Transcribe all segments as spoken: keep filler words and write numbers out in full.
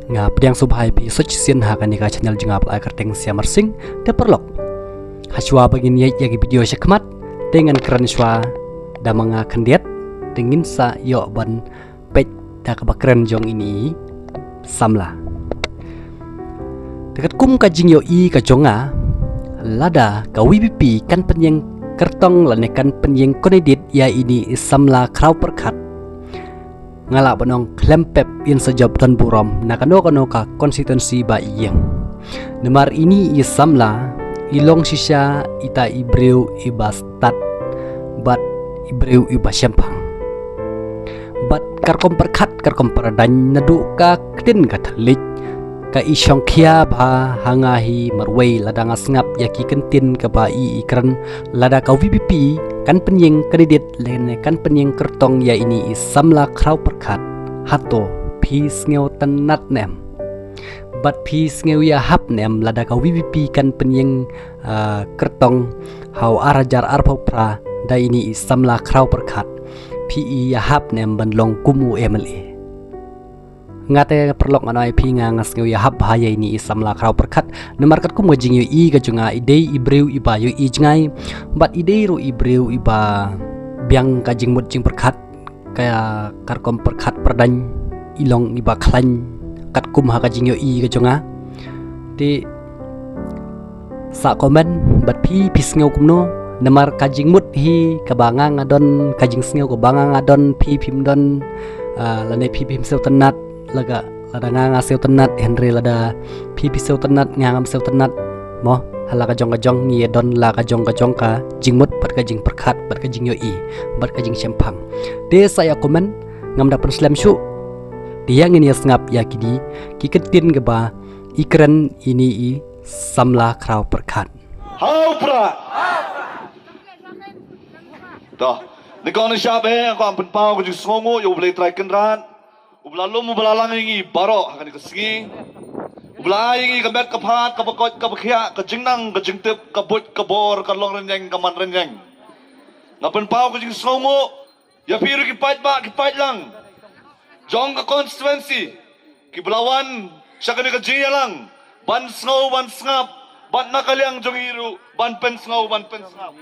Nga pdiang sngewbha ïa phi sa shisien ha kane ka channel jong nga Blai Kyrteng Siamar Singh. Te paralok, hashwa ba ngin ïaid ïa ki video shakhmat, te ngan kren shwa da ma nga khyndiat, te ngin sa ïoh ban peit da kaba kren jong ine i samla. Te katkum ka jingïohi ka jong nga, lada ka VPP kan pynïeng kyrtong lane kan pynïeng candidate ïa ine i samla khraw pyrkhat, nga lah ban ong khlem pep yn sa jop don burom na kano kano ka constituency ba i ïeng. Namar ine i samla i long shisha ita i briew iba stad bad i briew iba shemphang. Bad ka rukom pyrkhat, ka rukom pyrdain, naduh ka ktien ka thylliej, ka i shongkhia bha ha nga hi marwei lada nga sngap ïa ki kyntien kaba i i kren, lada ka VPP kan pynïeng candidate lane kan pynïeng kyrtong ïa ine i samla khraw pyrkhat, hato phi sngewtynnat ne em? Bad phi sngew ïahap ne em lada ka VPP kan pynïeng, ah, kyrtong ha u ar hajar arphew phra da ine i samla khraw pyrkhat? Phi i ïahap ne em ban long kum u MLA? Nga te paralok ngan ong ïa phi, nga nga sngew ïahap bha ïa ine i samla khraw pyrkhat. Namar katkum ka jingïohi ka jong nga, i dei i briew iba ïohi jngai bad i dei ruh i briew iba biang ka jingmut jingpyrkhat. Ka, ka rukom pyrkhat pyrdain i long iba khlaiñ katkum ha ka jingïohi ka jong nga. Te sa comment bad phi, phi sngew kumno? Namar ka jingmut hi kaba nga nga don, ka jingsngew kaba nga nga don, phi phim don, ah, lane phi phim sngewtynnat, lada, lada nga nga sngewtynnat, hynrei lada phi phi sngewtynnat, nga ngam sngewtynnat, mo, ha la ka jong ka jong ngi ïa don la ka jong ka jong ka jingmut bad ka jingpyrkhat bad ka jingïohi bad ka jingshemphang. Te sa ïa comment, ngam da pynslem shuh. Te ïa ngin ïa sngap ïa kine ki kyntien kaba i kren ine i samla khraw pyrkhat. Hau pra. Toh, ni kong ni shah be, ko am pynpaw ka jingsngewnguh ïa U Blei Trai Kynrad, uba la lum uba la lang ïa ngi baroh ha kane ka sngi, uba la ai ïa ngi ka met ka phad, ka bakot ka bakhiah, ka jingnang ka jingtip, ka buit ka bor, ka long rynïeng ka man rynïeng. Nga pynpaw ka jingsngewnguh ïa phi ruh ki paidbah ki paidlang jong ka constituency kiba la wan sha kane ka jingïalang ban sngew ban sngap, bad na ka liang jong ngi ruh ban pynsngew ban pynsngap.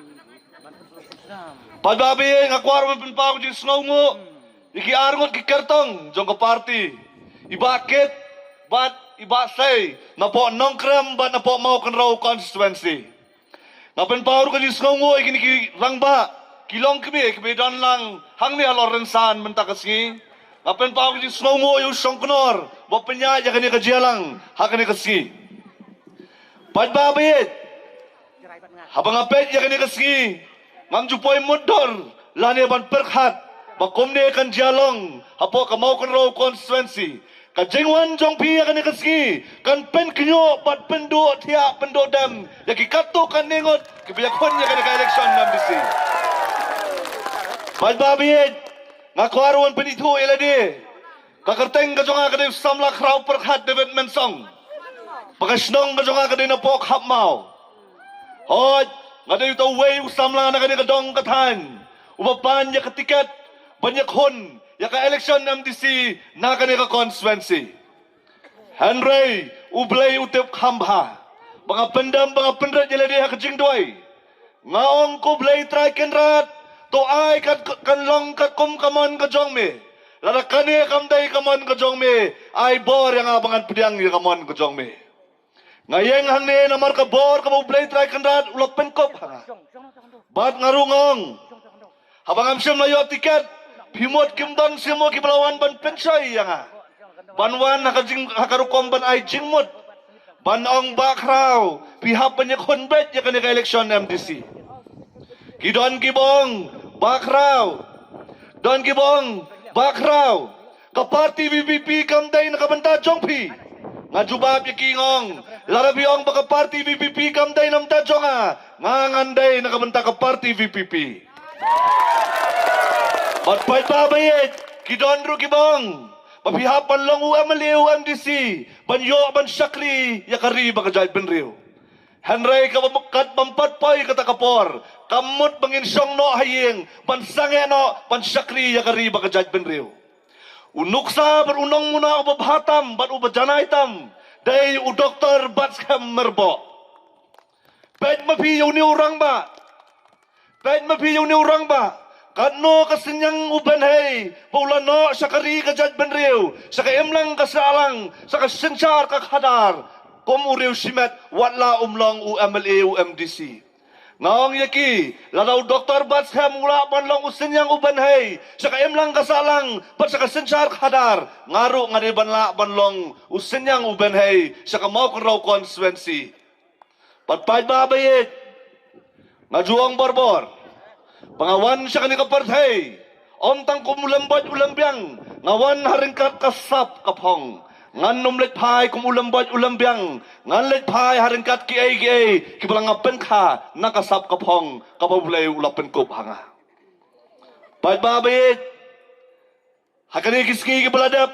Paidbah ba ïeit, nga kwah ruh ban pynpaw ka jingsngewnguh ïa ki arngut ki kyrtong jong ka party, i Bah Kit bad i Bah Sei, napoh Nongkrem bad napoh Mawkynrew constituency. Nga pynpaw ruh ka jingsngewnguh ïa kine ki rangbah, ki longkmie kiba don lang hangne halor rynsan mynta ka sngi. Nga pynpaw ka jingsngewnguh ïa u shongknor ba pynïaid ïa kane ka jingïalang ha kane ka sngi. Paidbah ba ïeit, haba nga peit ïa kane ka sngi, ngam ju poi mutdur lane ban pyrkhat ba kumne kan jia long hapoh ka Mawkynrew constituency. Ka jingwan jong phi ïa kane ka sngi kan pynkynnoh bad pynduh thiah pynduh dem ïa ki katto katne ngut kiba ïakhun ïa kane ka election MDC. Paidbah ba ïeit, nga kwah ruh ban pynithuh ïa lade. Ka kyrteng ka jong nga ka dei u samla khraw pyrkhat David Mensong. Ba ka shnong ka jong nga ka dei napoh Khapmaw. Hooid, nga dei uta uwei u samla na kane ka dong ka thaiñ uba pan ïa ka tiket ban ïakhun ïa ka election MDC na kane ka constituency. Hynrei U Blei u tip kham bha ba nga pyndem ba nga pynrit ïa lade ha ka jingduwai. Nga ong ko Blei Trai Kynrad, to ai kat, kan long katkum ka mon ka jong me. Lada kane kam dei ka mon ka jong me, ai bor ïa nga ba ngan pdiang ïa ka mon ka jong me. Nga ïeng hangne namar ka bor kaba U Blei Trai Kynrad u la pynkup ha nga. Bad nga ruh nga ong, haba ngam shym la ïoh tiket, phi mut kim don shuh mo kiba la wan ban pynshoi ïa nga, ban wan ha ka jing, ha ka rukom ban ai jingmut, ban ong Bah Khraw, phi hap ban ïakhun beit ïa kane ka election MDC. Ki don kiba ong Bah Khraw, don kiba ong Bah Khraw, ka party VPP kam dei na ka bynta jong phi. Nga jubab ïa ki nga ong, lada phi ong ba ka party VPP kam dei na bynta jong nga, nga ngan dei na ka bynta ka party VPP. Bad paidbah ba ïeit, ki don ruh kiba ong ba phi hap ban long u MLA u MDC ban ïoh ban shakri ïa ka ri bad ka jaitbynriew. Hynrei kaba kat bym pat poi kata ka por, kam mut ba ngin shong noh ha ïing ban sangeh noh ban shakri ïa ka ri bad ka jaitbynriew. U nuksa bad u nongmuna uba bha tam bad uba janai tam dei u Doktor Batskhem Myrboh. Peit ma phi ïa une u rangbah. Peit ma phi ïa une u rangbah. Katno ka synñiang u bynhei ba u la noh sha ka ri ka jaitbynriew, sha ka imlang ka sahlang, sha ka synshar ka khadar, kum u riew shimet, wat la um long u M L A, u M D C. Nga ong ïa ki, lada u Doktor Batskhem u lah ban long u synñiang u bynhei sha ka imlang ka sahlang bad sha ka synshar khadar, nga ruh nga dei ban lah ban long u synñiang u bynhei sha ka Mawkynrew constituency. Bad paidbah ba ïeit, nga ju ong borbor ba nga wan sha kane ka pyrthei ym tang kum u lymboit u lymbiang, nga wan ha ryngkat ka sap ka phong. Ngan ym leit phai kum u lymboit u lymbiang, ngan leit phai ha ryngkat kiei kiei kiba la nga pynkha na ka sap ka phong kaba U Blei u la pynkup ha nga. Paidbah ba ïeit, ha kane ki sngi kiba la dep,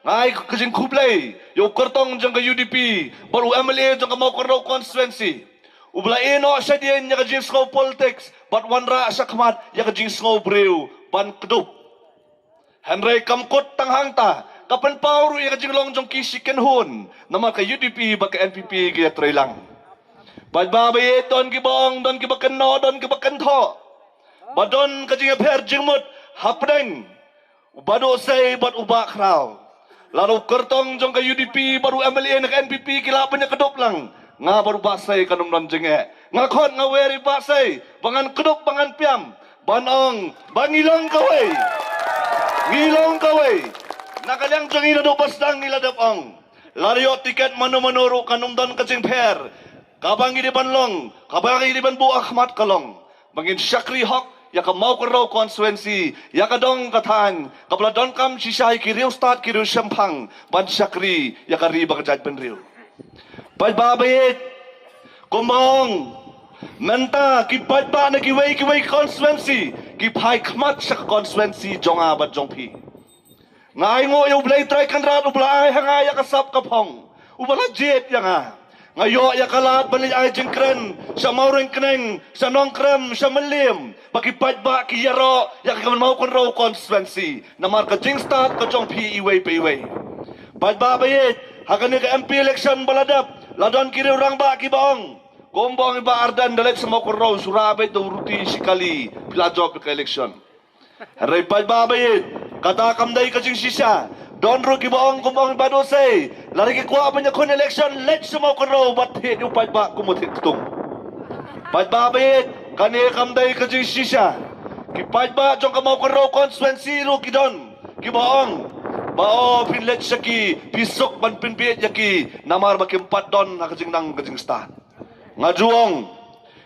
nga ai ka jingkhublei ïa u kyrtong jong ka U D P bad u M L A jong ka Mawkynrew constituency, uba la ïeh noh shadien ïa ka jingsngew politics bad wanrah shakhmat ïa ka jingsngew briew ban kdup. Hynrei kam kut tang hangta, ka pynpaw ruh ïa ka jinglong jong ki shi kynhun, namar ka U D P bad ka N P P ki ïatreilang. Paidbah ba ïeit, don kiba ong, don kiba kynnoh, don kiba kynthoh ba don ka jingïapher jingmut hapdeng u Bah Dohsei bad u Bah Khraw. Lada u kyrtong jong ka U D P bad u M L A na ka N P P ki lah ban ïakdup lang, nga bad u Bah Sei kan ym don jingeh. Nga khot nga wer ïa u Bah Sei ba ngan kdup ba ngan piam ban ong ba ngi long kawei. Ngi long kawei. Na ka liang jong ngi naduh ba sdang ngi la dep ong, lada ïoh tiket mano mano ruh kan ym don ka jingpher. Kaba ngi dei ban long, kaba ngi dei ban buh ha khmat ka long ba ngin shakri hok ïa ka Mawkynrew constituency, ïa ka dong ka thaiñ kaba la donkam shisha ïa ki riewstad ki riewshemphang ban shakri ïa ka ri bad ka jaitbynriew. Paidbah ba ïeit, kumba ong, mynta ki paidbah na kiwei kiwei ki constituency ki phai khmat sha ka constituency jong nga bad jong phi. Nga ainguh ïa U Blei Trai Kynrad uba la ai ha nga ïa ka sap ka phong, uba la jied ïa nga. Nga ïoh ïa ka lad ban leit ai jingkren sha Mawryngkneng, sha Nongkrem, sha Mylliem, ba ki paidbah ki ïaroh ïa ka Mawkynrew constituency namar ka jingstad ka jong phi iwei pa iwei. Paidbah ba ïeit, ha kane ka M P election ba la dep, la don ki riew rangbah kiba ong, kumba ong i Bah Ardent, da leit sha Mawkynrew, shu rah beit da u ruti shi kali, phi la jop ïa ka election. Hynrei paidbah ba ïeit, kata kam dei ka jingshisha. Don ruh kiba ong kumba ong i Bah Dohsei, lada ki kwah ban ïakhun election, leit sha Mawkynrew bad thied ïa u paidbah kum u thied ktung. Paidbah ba ïeit, kane kam dei ka jingshisha. Ki paidbah jong ka Mawkynrew constituency ruh ki don kiba ong ba, o, phin leit sha ki, phi suk ban pynbieit ïa ki namar ba kim pat don ha ka jingnang ka jingstad. Nga ju ong,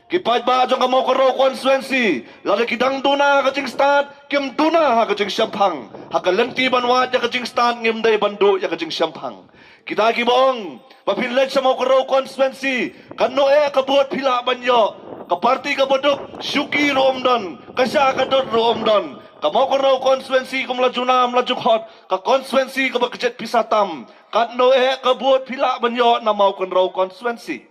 ki paidbah jong ka Mawkynrew constituency, lada ki dang duna ha ka jingstad, kim duna ha ka jingshemphang. Ha ka lynti ban wad ïa ka jingstad ngim dei ban duh ïa ka jingshemphang. Kita kiba ong ba phin leit sha Mawkynrew constituency, katno eh ka vote phi lah ban ïoh? Ka party kaba duk, shuki ruh ym don, ka sha ka dud ruh ym don. Ka Mawkynrew constituency kum la ju nam la ju khot, ka constituency kaba kjit pisa tam. Katno eh ka vote phi lah ban ïoh na Mawkynrew constituency?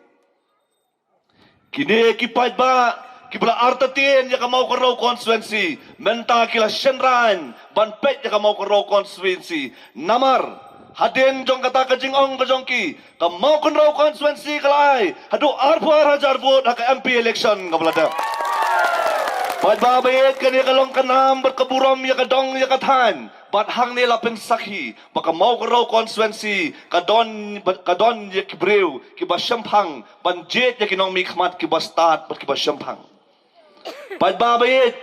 Kine ki paidbah kiba la artatien ïa ka Mawkynrew constituency, mynta ki la shynrang ban peit ïa ka Mawkynrew constituency. Namar hadien jong kata ka jingong ka jong ki, ka Mawkynrew constituency ka la ai haduh arphew ar hajar vote ha ka M P election kaba la dep. Paidbah ba ïeit, kane ka long ka nam bad ka burom ïa ka dong ïa ka thaiñ. Bad hangne la pynsakhi ba ka Mawkynrew constituency ka don, ka don ïa ki briew kiba shemphang ban jied ïa ki nongmihkhmat kiba stad bad kiba shemphang. Paidbah ba ïeit,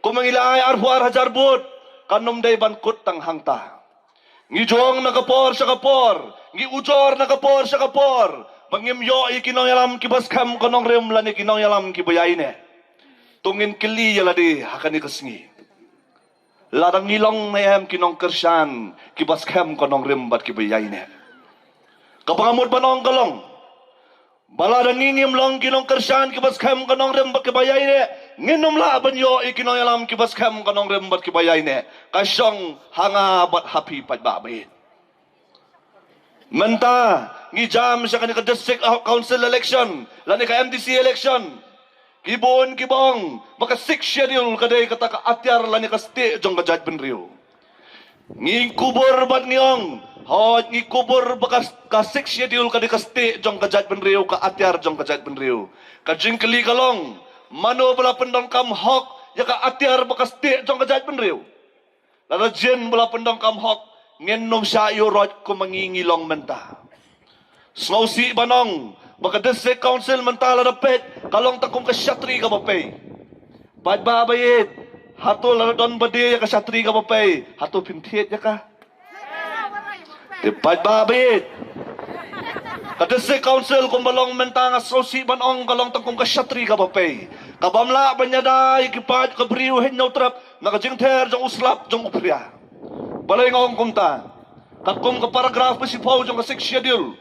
kumba ngi la ai arphew ar hajar vote, kan ym dei ban kut tang hangta. Ngi ju ong na ka por sha ka por, ngi ujor na ka por sha ka por ba ngim ïoh ïa ki nongïalam kiba skhem ka nongrim lane ki nongïalam kiba ïaineh. To ngin kylli ïa lade ha kane ka sngi, lada ngi long ne em ki nongkyrshan kiba skhem ka nongrim bad kiba ïaineh? Kaba nga mut ban ong ka long ba lada ngi ngim long ki nongkyrshan kiba skhem ka nongrim bad kiba ïaineh, ngin ym lah ban ïoh ïa ki nongïalam kiba skhem ka nongrim bad kiba ïaineh. Ka shong ha nga bad ha phi paidbah ba ïeit. Mynta ngi jam sha kane ka district council election lane ka M D C election. Ki bun kiba ong ba ka Sixth Schedule ka dei kata ka atiar lane ka stieh jong ka jaitbynriew. Ngi kubur bad ngi ong, hooid ngi kubur ba ka, ka Sixth Schedule ka dei ka stieh jong ka jaitbynriew, ka atiar jong ka jaitbynriew. Ka jingkylli ka long, mano ba la pyndonkam hok ïa ka atiar bad ka stieh jong ka jaitbynriew? Lada jin ba la pyndonkam hok, ngin nym shah ïuh roit kumba ngi ngi long mynta. Sngewsih ban ong ba ka District Council mynta lada peit ka long tang kum ka shatri kaba pei. Paidbah ba ïeit, hato lada don ba die ïa ka shatri kaba pei, hato phin thied ïa ka? Te paidbah ba ïeit, ka District Council kumba long mynta nga sngewsih ban ong ka long tang kum ka shatri kaba pei, kabym lah ban ïada ïa ki paid ka briew Hynñiewtrep na ka jingther jong u slap jong u phria. Balei nga ong kumta? Katkum ka paragraph ba shiphew jong ka Sixth Schedule,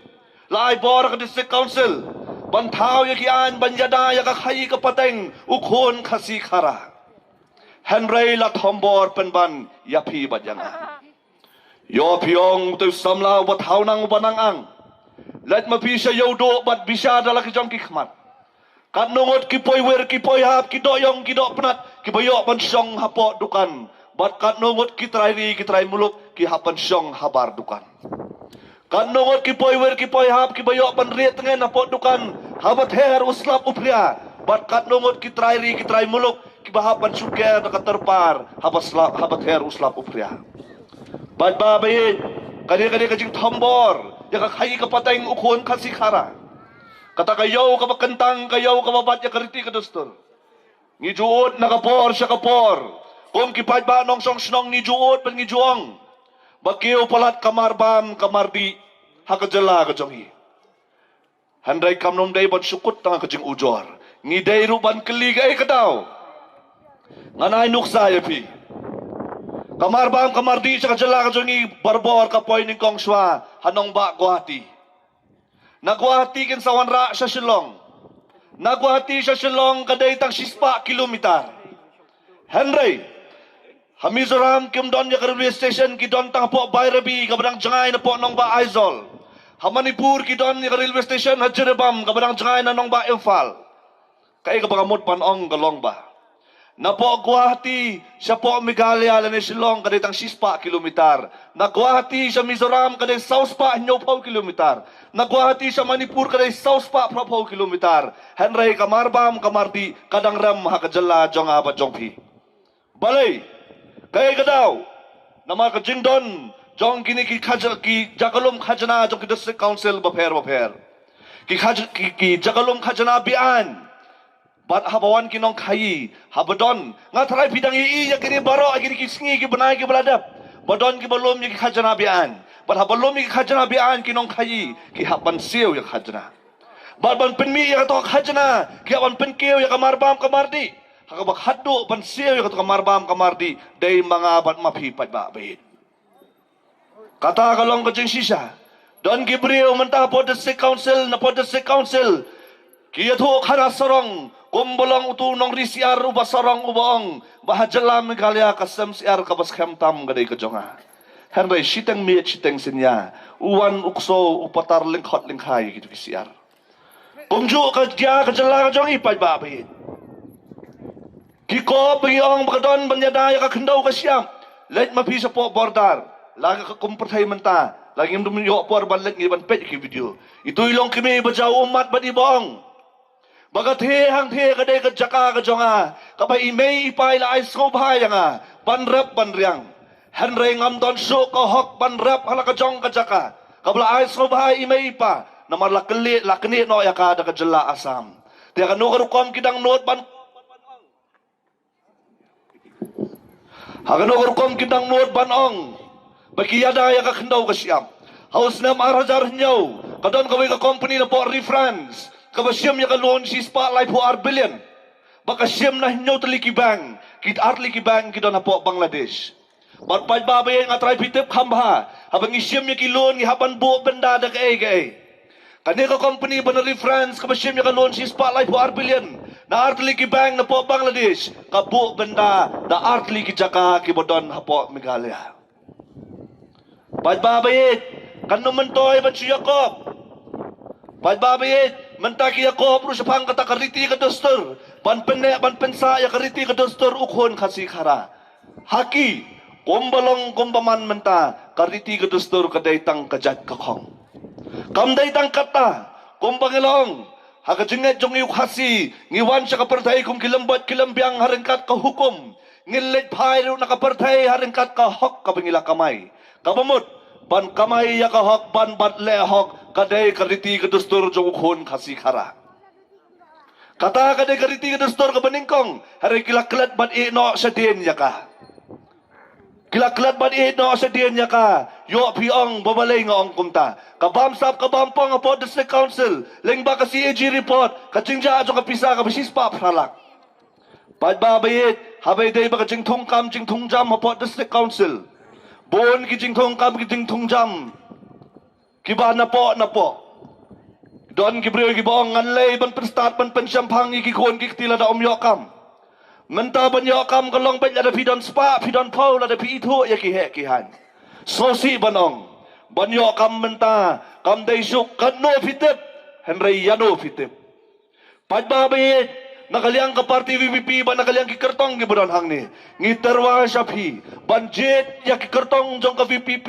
la ai bor ha ka District Council ban thaw ïa ki aiñ ban ïada ïa ka khaïi ka pateng u khun Khasi Khara. Hynrei la thombor pynban ïa phi bad ïa nga. Ïoh phi ong, uto u samla uba thaw nang uba nang ang. Leit ma phi sha Ïewduh bad bishar da la ki jong ki khmat. Katno ngut ki poiwir ki poihap, ki dohïong ki dohpnat kiba ïoh ban shong hapoh dukan, bad katno ngut ki trai ri ki trai muluk ki hap ban shong habar dukan? Katno ngut ki poiwir ki poihap kiba ïoh ban rieh tngen hapoh dukan haba ther u slap u phria, bad katno ngut ki trai ri ki trai muluk kiba hap ban shu ker da ka tyrpar haba slap, haba ther u slap u phria? Paidbah ba ïeit, kane, kane ka jingthombor ïa ka khaïi ka pateng u khun Khasi Khara, kata ka ïew kaba kyntang, ka ïew kaba bat ïa ka riti ka dustur. Ngi ju ud na ka por sha ka por, kum ki paidbah nongshong shnong ngi ju ud bad ngi ju ong ba kiew palat ka marbam ka mardih ha ka jylla ka jong ngi. Hynrei kam nym dei ban shu kut tang ha ka jingujor, ngi dei ruh ban kylli kaei ka daw. Ngan ai nuksa ïa phi. Ka marbam ka mardih sha ka jylla ka jong ngi barabor ka poi nyngkong shuwa ha nongbah Guwahati. Na Guwahati kin sa wanrah sha Shillong. Na Guwahati sha Shillong ka dei tang shispah kilometer. Hynrei ha Mizoram kim don ïa ka railway station, ki don tang hapoh Bairabi kaba dang jngai napoh nongbah Aizawl. Ha Manipur ki don ïa ka railway station ha Jiribam kaba dang jngai na nongbah Imphal. Kaei kaba nga mut ban ong ka long ba napoh Guwahati shapoh Meghalaya lane Shillong ka dei tang shispah kilometer. Na Guwahati sha Mizoram ka dei sawspah hynñiewphew kilometer. Na Guwahati sha Manipur ka dei sawspah phraphew kilometer. Hynrei ka marbam ka mardih ka dang rem ha ka jylla jong nga bad jong phi. Balei? Kaei ka daw? Namar ka jingdon jong kine ki khaja-, ki jaka lum khajna jong ki District Council bapher bapher, ki khaj-, ki, ki jaka lum khajna be-aiñ. Bad haba wan ki nongkhaïi, haba don, nga tharai phi dang ïohi ïa kine baroh ha kine ki sngi ki bnai kiba la dep, ba don kiba lum ïa ki khajna be-aiñ. Bad haba lum ïa ki khajna be-aiñ, ki nongkhaïi ki hap ban siew ïa ka khajna. Bad ban pynmih ïa kato ka khajna ki hap ban pynkiew ïa ka marbam ka mardih. Ha kaba khatduh ban siew ïa kato ka marbam ka mardih dei ma nga bad ma phi paidbah ba ïeit. Kata ka long ka jingshisha. Don ki briew mynta hapoh District Council, napoh District Council ki ïathuh khana sarong, kumba long uto u nongri syiar uba sarong uba ong ba ha jylla Meghalaya ka sem syiar kaba skhem tam ka dei ka jong nga. Hynrei shiteng miet shiteng synñia, u wan u ksew u patar lyngkhot lyngkhai ïa kito ki syiar. Kumjuh ka jia ka jylla ka jong ngi paidbah ba ïeit. Ki kop ba ngi ong ba ka don ban ïada ïa ka khyndew ka shyiap. Leit ma phi shapoh border. La ka kum pyrthei mynta, la ngim dum ïoh por ban leit ngi ban peit ki video. Ito i longkmie ba jaw ummat bad i ba ong ba ka thie hangthie ka dei ka jaka ka jong nga, kaba i mei i pa i la ai sngewbha ïa nga ban rep ban riang. Hynrei ngam don shuh ka hok ban rep ha la ka jong ka jaka kaba la ai sngewbha i mei i pa, namar la kylli, la knieh noh ïa ka da ka jylla Assam. Te kano ka rukom ki dang nud ban, ha kano ka rukom ki dang nud ban ong ba ki ïada ïa ka khyndew ka shyiap? Ha u snem ar hajar hynñiew ka don kawei ka kompani napoh ri France kaba shim ïa ka loan shispah laiphew ar billion. Ba ka shim na hynñiew tylli ki bank, ki ar tylli ki bank ki don hapoh Bangladesh. Bad paidbah ba ïeit, nga tharai phi tip kham bha, haba ngi shim ïa ki loan ngi hap ban buh bynda da kaei kaei. Kane ka kompani ba na ri France kaba shim ïa ka loan shispah laiphew ar billion na ar tylli ki bank napoh Bangladesh ka buh bynda da ar tylli ki jaka kiba don hapoh Meghalaya. Paidbah ba ïeit, kan nym myntoi ban shu ïakop. Paidbah ba ïeit, mynta ki ïakop ruh shaphang kata ka riti ka dustur, ban pynneh ban pynsah ïa ka riti ka dustur u khun Khasi Khara. Ha ki, Kumba long kumba man mynta, ka riti ka dustur ka dei tang ka jait ka khong. Kam dei tang kata, kumba ngi long, ha ka jingngeit jong ngi u Khasi, ngi wan sha ka pyrthei kum ki lembot ki lembiang ha ryngkat ka hukum. Ngin leit phai ruh na ka pyrthei ha ryngkat ka hok kaba ngi la kamai. Kaba mut, ban kamai ïa ka hok, ban bat leh hok, ka dei ka riti ka dustur jong u khun Khasi Khara. Kata ka dei ka riti ka dustur kaba nyngkong, hynrei ki la klet ban ïeh noh shadien ïa ka. Ki la klet ban ïeh noh shadien ïa ka, ïoh phi ong ba balei nga ong kumta. Ka bamsap ka bampong hapoh District Council, lyngba ka C A G report, ka jingjia jong ka pisa kaba shispah phra lak. Paidbah ba ïeit, haba ïadei bad ka jingthung kam jingthung jam hapoh District Council. Bun ki jingthung kam ki jingthung jam. Kiba napoh napoh. Don ki briew kiba ong ngan leit ban pynstad ban pynshemphang ïa ki khun ki kti lada ym ïoh kam. Mynta ban ïoh kam ka long beit lada phi don spah, phi don phew, lada phi ithuh ïa ki heh ki haiñ. Sngewsih ban ong. Ban ïoh kam mynta, kam dei shuh katno phi tip, hynrei ïano phi tip. Paidbah ba ïeit, na ka liang ka party V P P, bad na ka liang ki kyrtong kiba don hangne. Ngi tyrwa sha phi, ban jied ïa ki kyrtong jong ka V P P,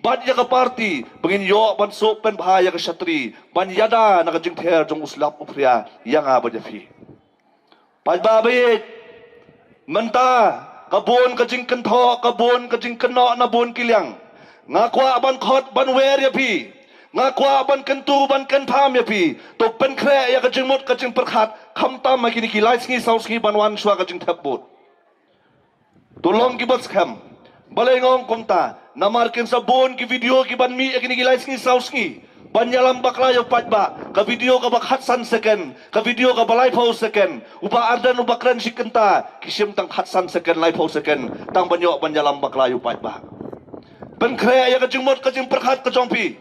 bad ïa ka party, ba ngin ïoh ban suk pynbha ïa ka shatri, ban ïada na ka jingther jong u slap u phria, ïa nga bad ïa phi. Paidbah ba ïeit, mynta, ka bun ka jingkynthoh, ka bun ka jingkynnoh na bun ki liang. Nga kwah ban khot ban wer ïa phi. Nga kwah ban kyntu ban kynpham ïa phi. To pynkhreh ïa ka jingmut ka jingpyrkhat, khamtam ha kine ki lai sngi saw sngi ban wan shuwa ka jingthep vote. To long kiba skhem. Balei nga ong kumta, namar kin sa bun ki video kiban mih ha kine ki lai sngi saw sngi. Ban ïalam bakla ïa u paidbah, ka video kaba khatsan second, ka video kaba laiphew second, u Bah Ardent uba kren shi kynta, ki shim tang khatsan second, laiphew second, tang ban ïoh ban ïalam bakla ïa u paidbah. Pynkhreh ïa ka jingmut ka jingpyrkhat ka jong phi.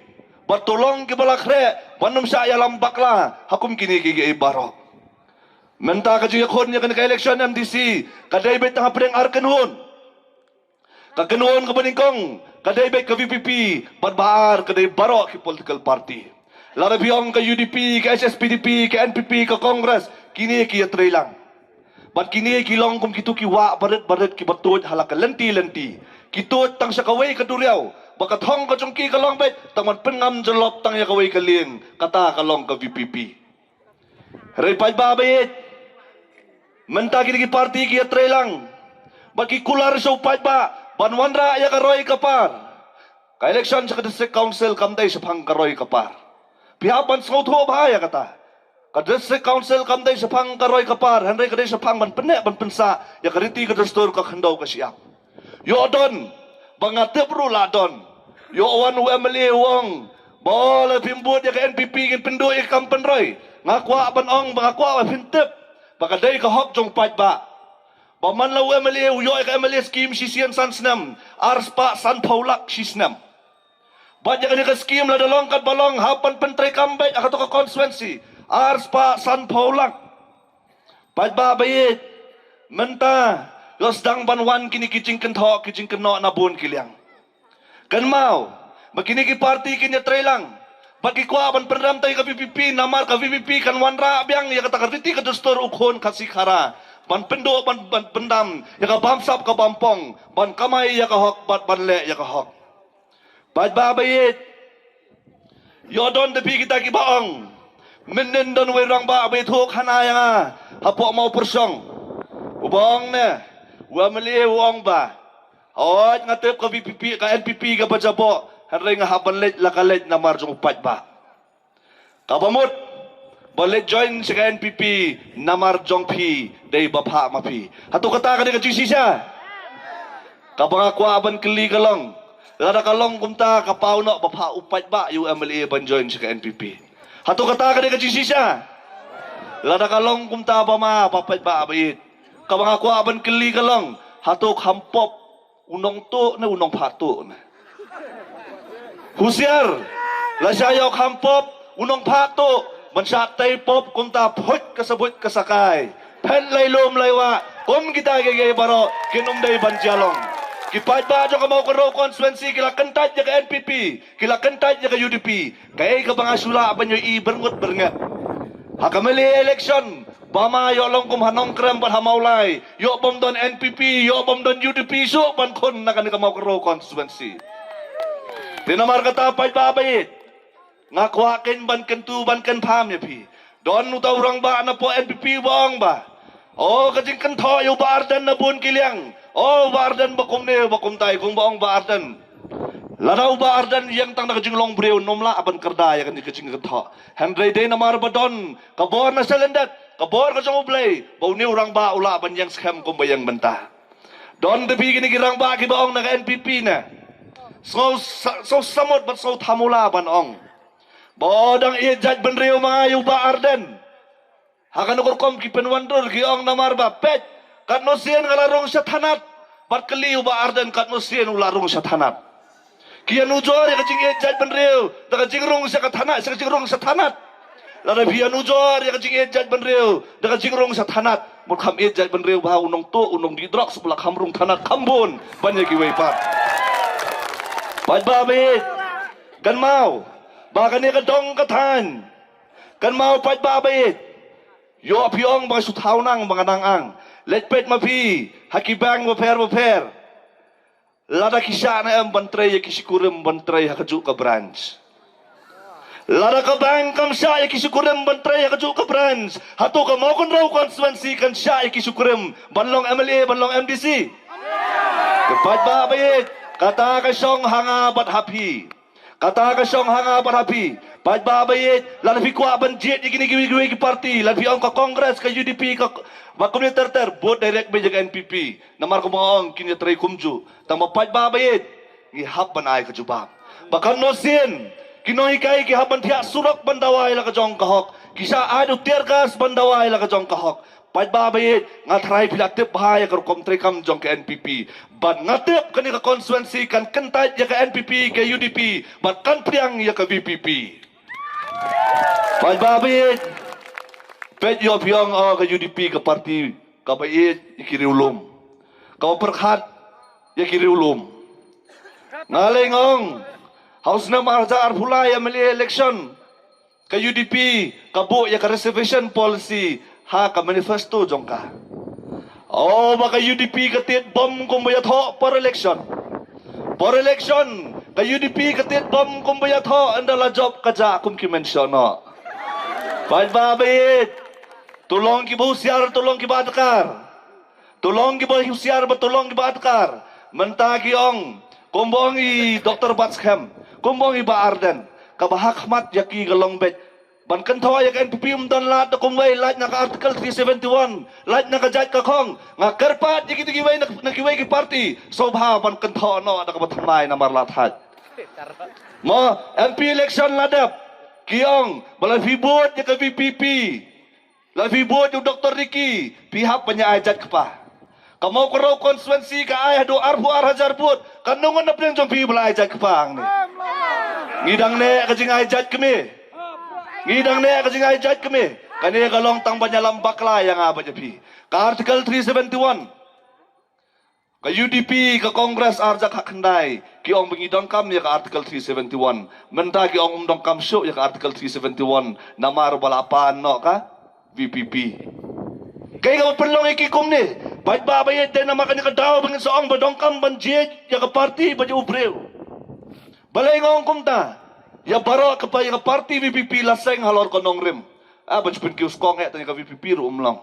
Bad to long kiba la khreh, ban ym shah ïalam bakla, ha kum kine kiei kiei baroh. Mynta ka jingïakhun ïa kane ka election M D C, ka dei beit tang hapdeng ar kynhun. Ka kynhun kaba nyngkong, ka dei beit ka V P P, bad ba ar ka dei baroh ki political party. Lada phi ong ka U D P, ka H S P D P, ka N P P, ka Congress, kine ki ïatreilang. Bad kine ki long kum kito ki wah barit barit kiba tuid ha la ka lynti lynti. Ki tuid tang sha kawei ka duriaw, ba ka thong ka jong ki ka long beit, tang ban pynngam jyllop tang ïa kawei ka lieng, kata ka long ka V P P. Hynrei paidbah ba ïeit. Mynta kine ki party ki ïatreilang. Bad ki kular sha u paidbah. Ban wanrah ïa ka roi ka par. Ka election sha ka District Council kam dei shaphang ka roi ka par. Phi hap ban sngewthuh bha ïa kata. Ka District Council kam dei shaphang ka roi ka par. Hynrei ka dei shaphang ban pynneh ban pynsah. Ïa ka riti ka dustur ka khyndew ka shyiap. Ïoh don, ba nga tip ruh la don. Ïoh wan u M L A u ong, ba la phim bud ïa ka N P P ngin pynduh ïa ka kam pynroi. Nga kwah ban ong, ba nga kwah ba phin tip, ba ka dei ka hok jong paidbah. Ba man la u M L A u ïoh ïa ka M L A scheme shisien san snem, ar spah sanphew lak shi snem. Bad ïa kane ka scheme lada long katba long hap ban pyntreikam beit ha kato ka constituency, ar spah sanphew lak. Paidbah ba ïeit, mynta, ïoh sdang ban wan kine ki jingkynthoh, ki jingkynnoh na bun ki liang. Kynmaw, ba kine ki party kin ïatreilang, bad ki kwah ban pynrem tang ïa ka V P P, namar ka V P P kan wanrah biang ïa kata ka riti ka dustur u khun Khasi Khara, ban pynduh ban, ban pyndam, ïa ka bamsap ka bampong, ban kamai ïa ka hok, bad ban leh ïa ka hok. Paidbah ba ïeit. Ïoh don da phi kita kiba ong. Mynnin don wei rangbah ba ïathuh khana ïa nga. Hapoh Mawpyrshong. Uba ong ne. U M L A u ong ba. Hooid nga tip ka V P P ka N P P kaba jaboh. Hynrei nga hap ban leit la ka leit namar jong u paidbah. Kaba mut, ba leit join sha ka N P P, namar jong phi, dei ba phah ma phi. Hato kata ka dei ka jingshisha? Kaba nga kwah ban kylli ka long. Lada ka long kumta ka paw noh ba phah u paidbah ïa u M L A ban join sha ka N P P. Hato kata ka dei ka jingshisha? Lada ka long kumta ba ma ba paidbah ba ïeit. Kaba nga kwah ban kylli ka long. Hato kham pop u nongtuh ne u nongphah tuh ne. Husiar. Lashai ïoh kham pop u nongphah tuh. Ban shah tei pop kumta phuit ka sabuit ka sakai. Phet lai lum lai wah. Kum kita kiei kiei baroh kin ym dei ban jia long. Ki paidbah jong ka Mawkynrew constituency ki la kyntait ïa ka N P P. Ki la kyntait ïa ka U D P. Kaei kaba nga shu lah ban ïohi byrngut byrnget. Ha ka M L A election. Ba ma ïoh long kum ha Nongkrem bad ha Mawlai, ïoh bym don N P P, ïoh bym don U D P shuh ban khun na kane ka Mawkynrew constituency. Te namar kata paidbah ba ïeit, nga kwah keiñ ban kyntu ban kynpham ïa phi. Don uta u rangbah na poh N P P ba ong ba, o, ka jingkynthoh ïa u Bah Ardent na bun ki liang. O, u Bah Ardent ba kumne ba kumtai, kumba ong Bah Ardent. Lada u Bah Ardent ïeng tang da ka jinglong briew, ym lah ban kyrda ïa kane ka jingkynthoh. Hynrei dei namar ba don ka bor na shalyndet, ka bor ka jong U Blei, ba une u rangbah u lah ban ïeng skhem kumba ïeng mynta. Don te phi kine ki rangbah kiba ong na ka N P P ne, sngew sa-, sngew samut bad sngew thamula ban ong ba, o, dang ïeit jaitbynriew ma nga ïa u Bah Ardent. Ha kano ka rukom ki pynwandur, ki ong namar ba peit, katno sien nga la rung sha thanat, bad kylli u Bah Ardent katno sien u la rung sha thanat. Ki ïanujor ïa ka jingïeit jaitbynriew da ka jingrung sha ka thanat, sha ka jingrung sha thanat. Lada phi ïanujor ïa ka jingïeit jaitbynriew da ka jingrung sha thanat, mut kham ïeit jaitbynriew ba u nongtuh, u nongdih drugs, u la kham rung thanat kham bun ban ïa kiwei pat. Paidbah ba ïeit, kynmaw ba kane ka dong ka thaiñ. Kynmaw paidbah ba ïeit. Ïoh phi ong ba nga shu thaw nang, ba nga nang ang. Leit peit ma phi ha ki bank bapher bapher. Lada ki shah ne em ban trei ïa ki shi kurim ban trei ha kajuh ka branch? Lada ka bank kam shah ïa ki shi kurim ban trei ha kajuh ka branch, hato ka Mawkynrew constituency kan shah ïa ki shi kurim ban long M L A, ban long M D C? Te paidbah ba ïeit, kata ka shong ha nga bad ha phi. Kata ka shong ha nga bad ha phi. Paidbah ba ïeit, lada phi kwah ban jied ïa kine kiwei kiwei ki party, lada phi ong ka Congress, ka U D P, ka, ba kumne ter ter, vote direct beit ïa ka N P P. Namar kumba nga ong, kin ïatrei kumjuh. Tang ba paidbah ba ïeit, ngi hap ban ai ka jubab. Ba katno sien ki nonghikai ki hap ban thiah surok ban dawa ïa la ka jong ka hok, ki shah ai u tear gas ban dawa ïa la ka jong ka hok. Paidbah ba ïeit, nga tharai phi la tip bha ïa ka rukom treikam jong ka N P P. Bad nga tip kane ka constituency kan kyntait ïa ka N P P, ka U D P, bad kan pdiang ïa ka V P P. Paidbah ba ïeit, peit, ïoh phi ong, o, ka U D P ka party kaba ïeit ïa ki riewlum, kaba pyrkhat ïa ki riewlum. Nga lei nga ong, ha u snem ar hajar arphew lai M L A election, ka U D P ka buh ïa ka reservation policy ha ka manifesto jong ka. O, ba ka U D P ka tied bom kumba ïathoh por election. Por election, ka U D P ka tied bom kumba ïathoh, ynda la jop ka jah kum ki mynshuwa noh. Paidbah ba ïeit, to long kiba husiar, to long kiba adkar. To long kiba husiar bad to long kiba adkar. Mynta ki ong, kumba ong i Doktor Batskhem, kumba ong i Bah Ardent, kaba ha khmat ïa ki ka long beit ban kynthoh ïa ka N P P, ym don lad da kumwei, lait na ka Article three seventy-one, lait na ka jait ka khong. Nga kyrpad ïa kito kiwei na, na kiwei ki party, sngewbha ban kynthoh noh da kaba thymmai namar lad hait. Mo, M P election la dep, ki ong ba lada phi vote ïa ka V P P, lada phi vote ïa u Doktor Ricky, phi hap ban ïa ai jait kpa. Ka Mawkynrew constituency ka ai haduh arphew ar hajar vote. Katno ngut na pdeng jong phi ba la ai jait kpa hangne? Ngi dang neh ka jingai jait kmie. Ngi dang neh ka jingai jait kmie. Kane ka long tang ban ïalam bakla ïa nga bad ïa phi. Ka Article three seventy-one, ka U D P, ka Congress ar hajar khatkhyndai ki ong ba ngi donkam ïa ka Article three seventy-one. Mynta ki ong ym donkam shuh ïa ka Article three seventy-one namar ba la pan noh ka V P P. Kaei kaba pynlong ïa ki kumne? Paidbah ba ïeit, dei namar kane ka daw ba ngin sa ong ba donkam ban jied ïa ka party bad ïa u briew. Balei nga ong kumta? Ïa baroh ka pa, ïa ka party V P P la seng halor ka nongrim. Ah, ban shu pynkiew skong eh, tang ïa ka V P P ruh ym long.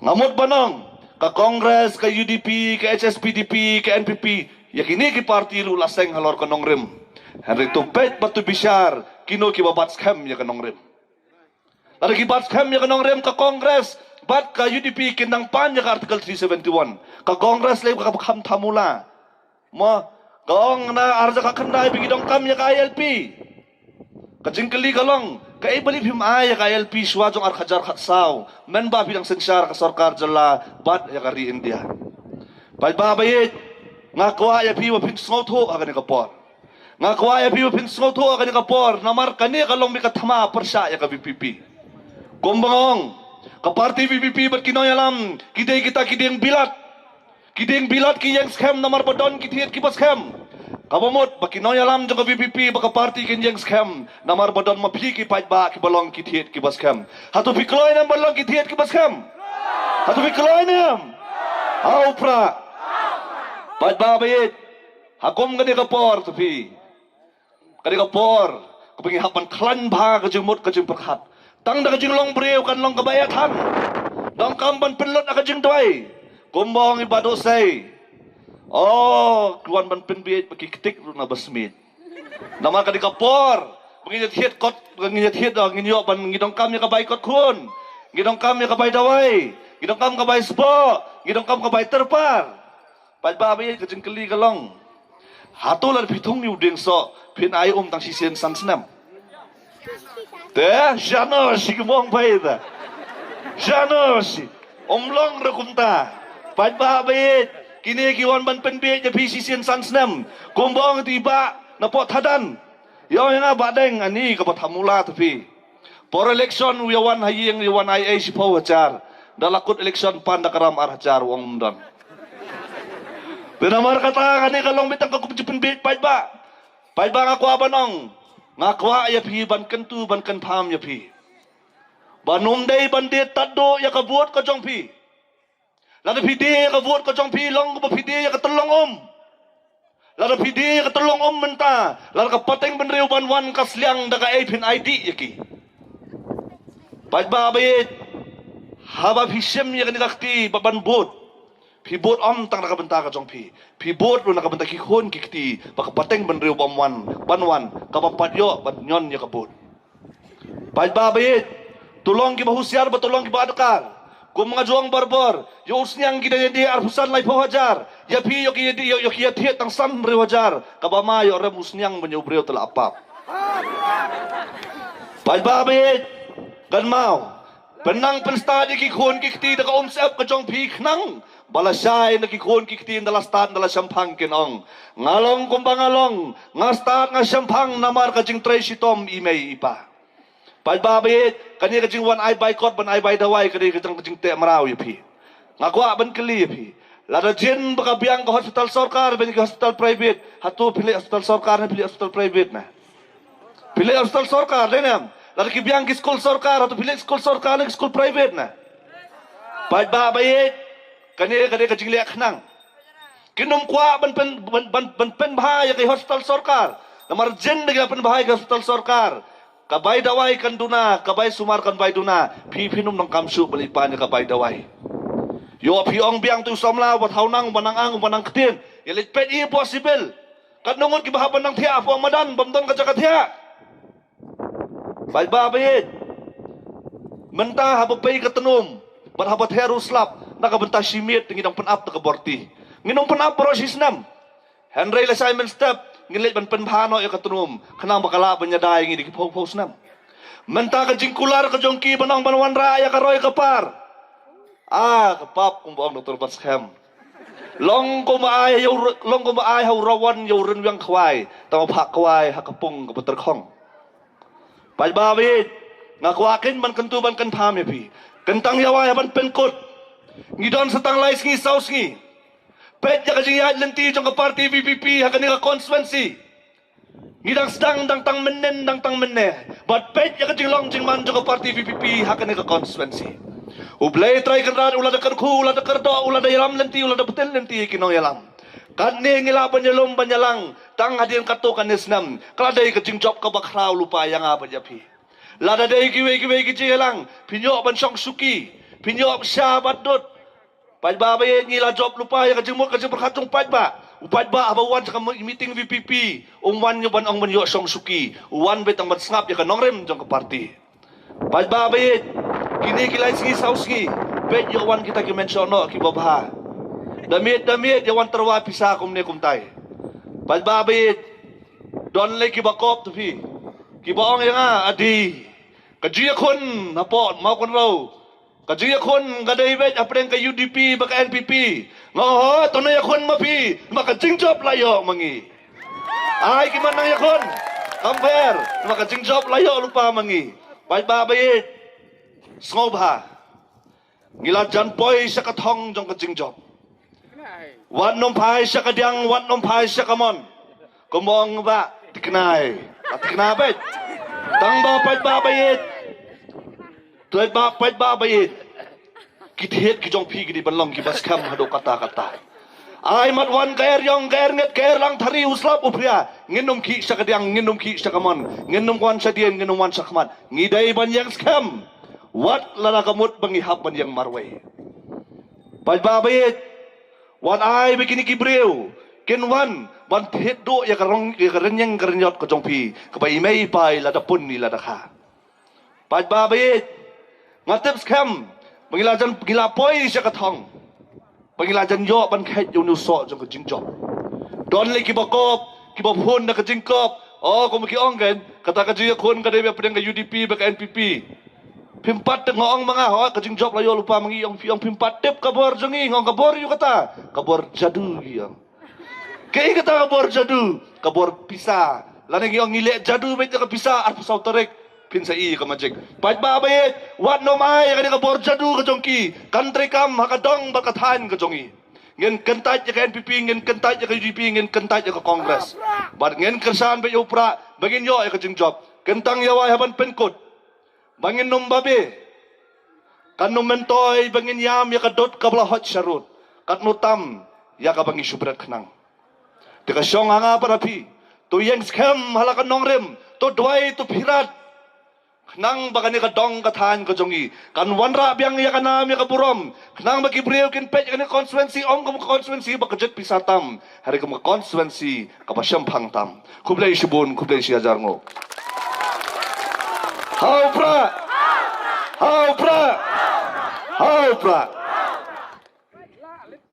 Nga mut ban ong, ka Congress, ka U D P, ka H S P D P, ka N P P, ïa kine ki party ruh la seng halor ka nongrim. Hynrei to peit bad to bishar kino kiba bat skhem ïa ka nongrim. Lada ki bat skhem ïa ka nongrim, ka Congress bad ka U D P kin nang pan ïa ka Article three seventy-one. Ka Congress lei ka kham thamula. Mo, ka ong na ar hajar khatkhyndai ba ngi donkam ïa ka I L P. Ka jingkylli ka long, kaei ba lei phim ai ïa ka I L P shuwa jong ar hajar khatsaw, mynba phi dang synshar ka sorkar jylla bad ïa ka ri India? Paidbah ba ïeit, nga kwah ïa phi ba phin sngewthuh ha kane ka por. Nga kwah ïa phi ba phin sngewthuh ha kane ka por, namar kane ka long beit ka thma pyrshah ïa ka V P P. Kumba nga ong, ka party V P P bad ki nongïalam ki dei kita ki dieng bilat. Ki dieng bilat, ki ïeng skhem namar ba don ki thied kiba skhem. Kaba mut ba ki nongïalam jong ka VPP bad ka party kin ïeng skhem, namar ba don ma phi ki paidbah kiba long ki thied kiba skhem. Hato phi kloi ne em ban long ki thied kiba skhem? Hato phi kloi ne em? Hau pra. Paidbah ba ïeit, ha kum kane ka por to phi. Kane ka por kaba ngi hap ban khlaiñ bha ka jingmut ka jingpyrkhat. Tang da ka jinglong briew kan long kaba ïa than. Donkam ban pynlut ha ka jingduwai. Kumba ong i Bah Dohsei. Oh, ki wan ban pynbiej ba ki ktik ruh na ba smit. Namar kane ka por ba ngi ïa thied kot, ba ngi ïa thied, oh, ngi ïoh ban, ngi donkam ïa ka bai kot khun. Ngi donkam ïa ka bai dawai. Ngi donkam ka bai spah. Ngi donkam ka bai tyrpar. Paidbah ba ïeit, ka jingkylli ka long, hato lada phi thung ïa u dieng soh phin ai um tang shisien san snem? Te shano shi ki mong bai ta. Shano shi. Um long ruh kumta. Paidbah ba ïeit, kine ki wan ban pynbiej ïa phi shisien san snem. Kumba ong i Bah na Pok Thadan. Ïa ong ïa nga Bah Deng, ani kaba thamula to phi. Por election u ïa wan ha ïing, ïa wan ai ei shiphew hajar. Da la kut election pan da ka ram ar hajar, u ong um don. Te namar kata kane ka long beit tang ka kum jingpynbiej paidbah. Paidbah, nga kwah ban ong, nga kwah ïa phi ban kyntu ban kynpham ïa phi. Ban ym dei ban die tad duh ïa ka vote ka jong phi. Lada phi die ïa ka vote ka jong phi, long kumba phi die ïa ka tyllong um. Lada phi die ïa ka tyllong um mynta, lada ka pateng bynriew ban wan ka sliang, da kaei phin ai dih ïa ki? Paidbah ba ïeit, haba phi shim ïa kane ka kti ba ban vote, phi vote ym tang na ka bynta ka jong phi. Phi vote ruh na ka bynta ki khun ki kti, ba ka pateng bynriew bym wan, ban wan, kaba pat ïoh ban ñion ïa ka vote. Paidbah ba ïeit, to long kiba husiar bad to long kiba adkar. Kum nga ju ong barabor, ïa u sniang ki dang ïa die arphew san laiphew hajar. Ïa phi ïoh ki ïa die, ïoh, ïoh ki ïa thied tang san hynriew hajar. Kaba ma ïoh rem u sniang ban ïa u briew te la pap. Paidbah ba ïeit, kynmaw, pynnang pynstad ïa ki khun ki kti da ka umsyep ka jong phi khnang ba lashai na ki khun ki kti ynda la stad ynda la shemphang kin ong, nga long kumba nga long, nga stad nga shemphang namar ka jingtrei shitom i mei i pa. Paidbah ba ïeit, kane ka jingwan ai bai kot ban ai bai dawai, kane ka jing, ka jingteh mraw ïa phi. Nga kwah ban kylli ïa phi. Lada jin ba ka biang ka hospital sorkar ban ki hospital private, hato phi leit hospital sorkar ne phi leit hospital private na? Phi leit hospital sorkar, dei ne em? Lada ki biang ki skul sorkar, hato phi leit skul sorkar ne ki skul private na? Paidbah ba ïeit, kane, kane ka jingleh khnang. Kin ym kwah ban pyn, ban, ban, ban pynbha ïa ki hospital sorkar. Namar jin da ki la pynbha ïa ki hospital sorkar, ka bai dawai kan duna, ka bai sumar kan bai duna. Phi, phin ym donkam shuh ban leit pan ïa ka bai dawai. Ïoh phi ong biang tu samla, uba thaw nang, uba nang ang, uba nang ktien, ïa leit peit ïa i Bah Sibyl. Katno ngut kiba hap ban nang thiah hapoh madan, bym don ka jaka thiah. Paidbah ba ïeit, mynta haba pei ka tnum bad haba ther u slap na ka bynta shi miet, ngi dang pynap da ka borti. Ngin ym pynap baroh shi snem. Hynrei lashai mynstep ngin leit ban pynbha noh ïa ka tnum, khnang ba ka lah ban ïada ïa ngi da ki phew phew snem. Mynta ka jingkular ka jong ki ban ong ban wanrah ïa ka roi ka par. Ah, ka pap, kumba ong Doktor Batskhem. Long kumba ai ha u, long kumba ai ha u rawon ïa u rynwiang khwai, tang ba phah khwai ha ka pung kaba tyrkhong. Paidbah ba ïeit, nga kwah keiñ ban kyntu ban kynpham ïa phi. Kyntang ïa wai ha ban pynkut. Ngi don sa tang lai sngi saw sngi. Peit ïa ka jingïaid lynti jong ka party VPP ha kane ka constituency. Ngi dang sdang dang tang mynnin dang tang mynne. Bad peit ïa ka jinglong jingman jong ka party VPP ha kane ka constituency. U Blei Trai Kynrad u la da kyrkhu, u la da kyrdoh, u la da ïalam lynti, u la da btin lynti ïa ki nongïalam. Katne ngi lah ban ïalum ban ïalang tang hadien katto katne snem. Ka la dei ka jingjop kaba khraw lypa ïa nga bad ïa phi. Lada dei kiwei kiwei ki jingïalang, phin ïoh ban shong shuki, phin ïoh sha bad dud. Paidbah ba ïeit, ngi la jop lypa ïa ka jingmut ka jingpyrkhat jong u paidbah. U paidbah haba wan sha ka meeting VPP, um wan ïa ban ong ban ïoh shong shuki, u wan beit tang ban sngap ïa ka nongrim jong ka party. Paidbah ba ïeit, kine ki lai sngi saw sngi, peit ïoh wan kita ki menshoh noh kiba bha. Da miet da miet ïa wan tyrwa pisa kumne kumtai. Paidbah ba ïeit, don lei kiba kop to phi, kiba ong ïa nga, adi, ka jingïakhun hapoh Mawkynrew, ka jingïakhun ka dei beit hapdeng ka UDP bad ka NPP. Nga ong, hooid, to nang ïakhun ma phi, namar ka jingjop la ïoh ma ngi. Ai ki man nang ïakhun, kam pher, namar ka jingjop la ïoh lypa ma ngi. Paidbah ba ïeit, sngewbha. Ngi la jan poi sha ka thong jong ka jingjop. Wat nym phai sha ka diang, wat nym phai sha ka mon. Kumba ong ba tiknai. Ba tiknai beit. Tang ba paidbah ba ïeit. Paidbah, paidbah ba ïeit. Ki thied ki jong phi ki dei ban long kiba skhem haduh katta katta. Ai mat wan ka er ïong, ka er ngit, ka er lang thari, u slap u phria. Ngin ym khih sha ka diang, ngin ym khih sha ka mon. Ngin ym wan sha dien, ngin ym wan sha khmat. Ngi dei ban ïeng skhem. Wat lada ka mut ba ngi hap ban ïeng marwei. Paidbah ba ïeit. Wat ai ba kine ki briew kin wan ban thied duh ïa ka rong, ïa ka rynïeng ka rynïot ka jong phi, kaba i mei i pa i la da pun i la da kha. Paidbah ba ïeit, nga tip skhem ba ngi la jan, ngi la poi sha ka thong, ba ngi la jan ïoh ban kheit ïa une u soh jong ka jingjop. Don lei kiba kop, kiba phun da ka jingkop. O, kum ki ong kan, kata ka jingïakhun ka dei ba pdeng ka U D P bad ka N P P. Phim pat tip, nga ong ma nga, ho, ka jingjop la ïoh lypa ma ngi, ong phi, ong phim pat tip ka bor jong ngi, nga ong ka bor aïu kata, ka bor jadu ngi ong. Kaei kata ka bor jadu, ka bor pisa. Lane ngi ong ngi leh jadu beit ïa ka pisa, arphew saw tarik phin sa i ka magic. Paidbah ba ïeit, wat nym ai ïa kane ka bor jadu ka jong ki kan treikam ha ka dong bad ka thaiñ ka jong ngi. Ngin kyntait ïa ka N P P, ngin kyntait ïa ka U D P, ngin kyntait ïa ka Congress. Bad ngin kyrshan beit ïa u Prah ba ngin ïoh ïa ka jingjop. Kyntang ïa wai ha ban pynkut. Ba ngin nym babe. Kan nym myntoi ba ngin ïam ïa ka dud kaba la hot sharud. Katno tam ïa kaba ngi shu bret khnang. Te ka shong ha nga bad ha phi, to ïeng skhem ha la ka nongrim, to duwai, to phirat. Khnang ba kane ka dong ka thaiñ ka jong ngi kan wanrah biang ïa ka nam ïa ka burom. Khnang ba ki briew kin peit ïa kane ka constituency ym kum ka constituency ba ka jot pisa tam, hynrei kum ka constituency kaba shemphang tam. Khublei shibun, khublei shi hajar nguh. Ha u Prah! Ha u Prah! Ha u Prah!